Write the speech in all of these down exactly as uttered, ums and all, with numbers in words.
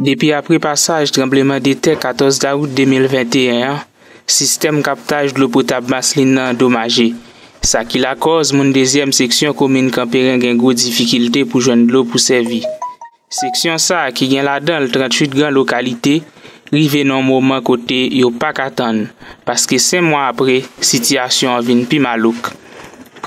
Depi apre pasaj tranbleman de tè katòz dawout de mil venteyen an, sistèm kaptaj dlo potab Maslin nan andomaje, sa ki lakòz moun dezyèm seksyon komin Kanperen gen gwo difikilte pou jwenn dlo pou sèvi. Seksyon sa a, ki gen ladan l tranntuit gran lokalite, rive nan yon moman kote yo pa ka tann, paske senk mwa apre, sitiyasyon an vin pi malouk.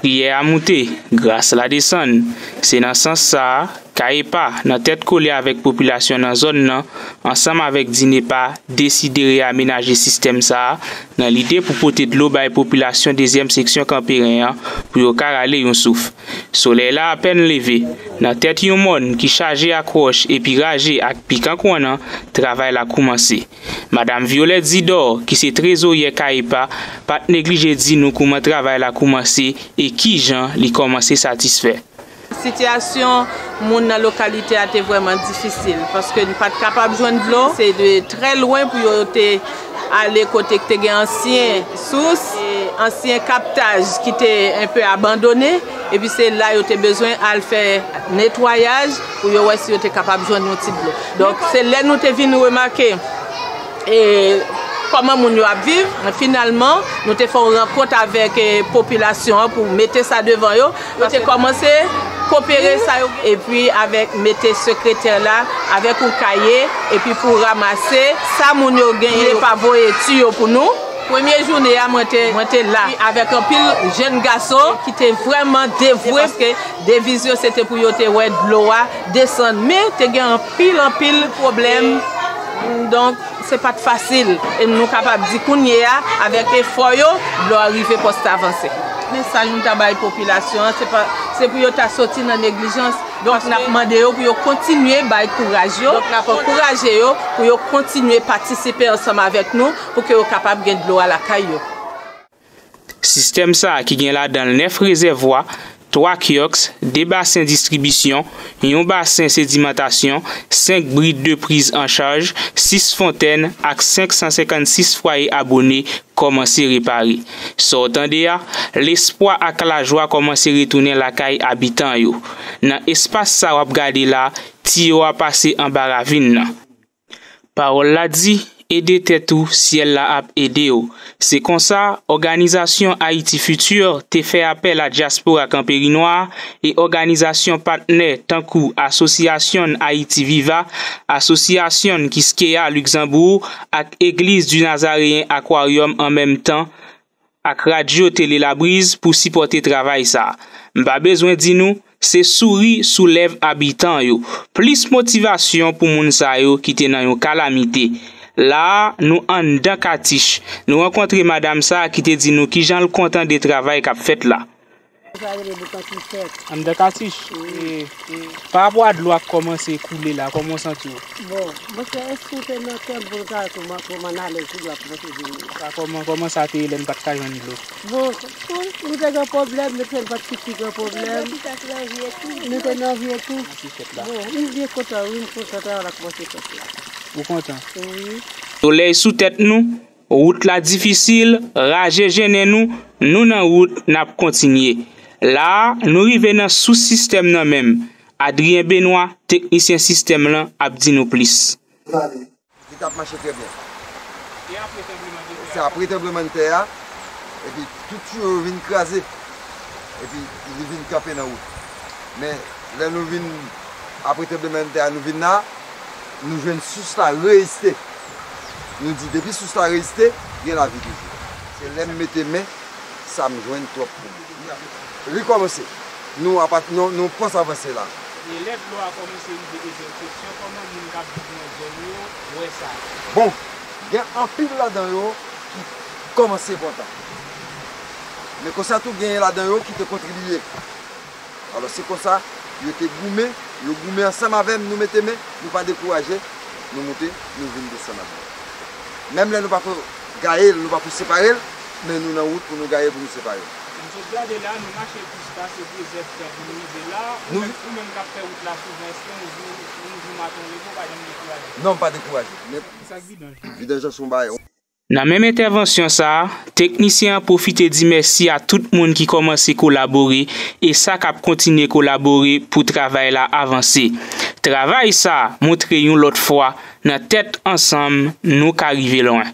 Priyè a moute, gras la desann. Se nan sans sa a, Kayepa, nan tèt kole avèk popilasyon nan zòn nan, ansanm avèk Dinepa, deside reyamenaje sistèm sa a nan lide pou pote dlo bay popilasyon dezyèm seksyon Kanperen an pou yo ka rale yon souf. Solèy la apèn leve, nan tèt yon mòn ki chaje ak wòch epi raje ak pikan kwannan, travay la koumanse. Madam Violette Zidor, ki se trezoryè Kayepa, pa t neglije di nou kouman travay la koumanse e kijan li kòmanse satisfè. Sitiyasyon moun nan lokalite a te vrèman difisil, paske n pa t kapab jwenn dlo. Se de trè lwen pou yo te ale kote k te gen ansyen sous, e ansyen kaptaj ki te enpe abandone, epi se la yo te bezwen al fè netwayaj pou yo wè si yo te kapab jwenn yon ti dlo. Donk, se lè nou te vin remake e kòman moun yo ap viv. Finalman, nou te fè yon rankont avèk, e, popilasyon an pou mete sa devan yo. Yo te kòmanse kopere sa yo. Epi avèk mete sekretè la, avèk yon kaye, epi pou ranmase sa moun yo genyen, yo pa voye ti yo pou nou. Premye jounen an, mwen te, mwen te la avèk anpil jèn gason ki te vrèman devwe, paske deviz yo se te pou yo te wè dlo a desann, men te gen anpil, anpil pwoblèm. Donk, se pa t fasil. E nou kapab di kounye a, avèk efò yo, dlo a rive Pòs Tavanse. Mesaj nou ta bay popilasyon an, se pa, se pou yo ta soti nan neglijans. Donk, n ap mande yo pou yo kontinye bay kouraj yo. Donk, n ap ankouraje yo pou yo kontinye patisipe ansanm avèk nou pou ke yo kapab gen dlo a lakay yo. Sistèm sa a ki gen ladan l nèf rezèvwa, twa kyòks, de basen distribisyon, yon basen sedimantasyon, senk brit de priz an chaj, sis fontèn ak senk san senkannsis fwaye abone kòmanse repare. Sa w tande a, lespwa ak lajwa kòmanse retounen lakay abitan yo. Nan espas sa w ap gade la, tiyo a pase anba ravin nan. Pawòl la di, ede tèt ou, syèl la ap ede w. Se konsa, òganizasyon Haïti Futur te fè apèl a dyaspora kanperinwa a e òganizasyon patnè tankou Asosyasyon Haïti Viva, Asosyasyon Kiskeya Luxembourg ak Église du Nazaréen Aquarium an menm tan ak Radyo Tele Labriz pou sipòte travay sa a. M pa bezwen di nou, se souri sou lèv abitan yo. Plis motivasyon pou moun sa yo ki te nan yon kalamite. La a, nou anndan Katich. Nou rankontre madam sa a ki te di nou kijan l kontan de travay k ap fèt la. Sa rele boukan ti fèt. Anndan Katich. Wi. E, e, pa rapò a dlo a k kòmanse koule la, kòman w santi w? Bon, mwen se eske w te nan kè m pou l ka, pou m, pou m ann alèz pou dlo a kòmanse vini. Sa kòman, kòman sa te ye lè n pa t ka jwenn dlo? Bon, bon, nou te gen pwoblèm, men se n pa t fouti gen pwoblèm. Nou te nan vye tou. Bon, m byen kontan, wi, m kontan travay la kòmanse fèt la. Ou kontan? Wi. Solèy sou tèt nou, wout la difisil, raje jennen nou, nou nan wout, n ap kontinye. La a, nou rive nan sous sistèm nan menm. Adrien Benoît, teknisyen sistèm lan, ap di nou plis. Li t ap mache trè byen. E apre tranblemanntè a? Se apre tranblemanntè a, epi tout tiyo yo vin kraze, epi li vin kanpe nan wout. Men, lè nou vin, apre tranblemanntè a, nou vin la, nou jwenn sous la reziste. Nou di, depi sous la reziste, gen lavi toujou. Se lè m mete men, sa m jwenn twòp pou mwen. Rekòmanse. Nou apa-, nou, nou pòs avanse la. E lè dlo a kòmanse rive dezyèm seksyon, kòman moun k ap viv nan zòn yo wè sa? Bon, gen anpil ladan yo ki kòmanse kontan. Men konsa tou, genyen ladan yo ki te kontribiye. Alò, se konsa, yo te goumen, yo goumen ansanm avè m, nou mete men, nou pa dekouraje, nou moute, nou vin desann avè l. Menm lè nou pa ko gaye l, nou pa ko separe l, men nou nan wout pou nou gaye l, pou nou separe l. M sot gade la, nou mache plis pase de zèdtan pou nou rive la. Ou menm, ou menm k ap fè wout la souvan, èske yon jou, yon jou maten w leve, ou pa janm dekouraje? Non, m pa dekouraje. Men sa k vidanj? Vidanj lan se yon bagay. Nan menm entèvansyon sa a, teknisyen an pwofite di mèsi a tout moun ki kòmanse kolabore e sa k ap kontinye kolabore pou travay la avanse. Travay sa montre yon lòt fwa nan tèt ansanm nou ka rive lwen.